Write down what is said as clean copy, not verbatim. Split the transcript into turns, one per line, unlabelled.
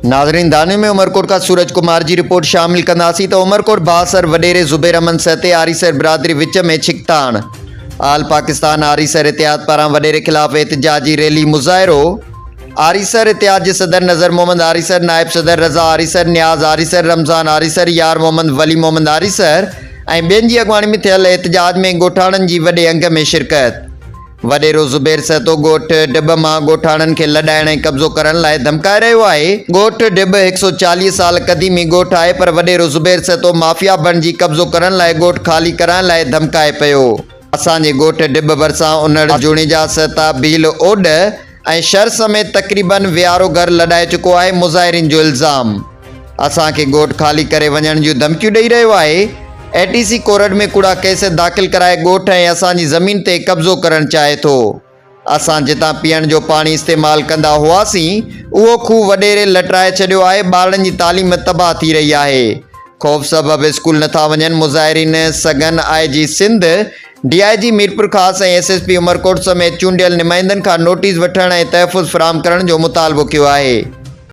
ناظرين دانيو ۾ عمرڪوٽ کان سورج ڪمار جي رپورٽ شامل ڪنداسين ته عمرڪوٽ بااثر وڏيري زبير احمد سهتي آريسر برادري وچ ۾ ڇڪتاڻ آل پاڪستان آريسر اتحاد پاران وڏيري خلاف احتجاجي ريلي مظاهرو آريسر اتحاد جي صدر نظر محمد آريسر، نائب صدر رضا آريسر، نياز آريسر، رمضان آريسر، يار محمد، ولي محمد آريسر ۽ ٻين جي اڳواڻي ۾ ٿيل احتجاج ۾ ڳوٺاڻن جي وڏي انگ ۾ شرڪت. وڏيرو زبير سهتو ڳوٺ ڊٻ مان ڳوٺاڻن کي لڏائڻ ۽ قبضو ڪرڻ لاء ڌمڪائي رهيو آهي. ڳوٺ ڊٻ هڪ سئو 40 سال قديمي ڳوٺ آهي پر وڏيرو زبير سهتو مافيا بڻجي قبضو ڪرڻ لاء ڳوٺ خالي ڪرائڻ لاء ڌمڪائي پيو. اسان جي ڳوٺ ڊٻ ڀرسان انڙ، جوڻيجا، سهتا، ڀيل، اوڏ، ۽ شھر سميت تقريبن ويھارو گھر لڏائي چڪو آھي مظاھرين جو الزام اسان کي ڳوٺ خالي ڪري وڃڻ جون ڌمڪيون ڏئي رھيو آھي اي ٽي سي ڪورٽ ۾ ڪوڙا ڪيس داخل ڪرائي ڳوٺ ۽ اسان جي زمين تي قبضو ڪرڻ چاھي ٿو اسان جتان پيئڻ جو پاڻي استعمال ڪندا ھئاسين اھو کوھ وڏيري لٽرائي ڇڏيو آھي ٻارڙن جي تعليم تباھ ٿي رھي آھي خوف سبب اسڪول نٿا وڃن مظاھرين سگھن I G Sindh D I G Mirpurkhas ۽ S S P Umerkot سميت چونڊيل نمائندن کان نوٽيس وٺڻ ۽ تحفظ فراهم ڪرڻ جو مطالبو ڪيو آهي.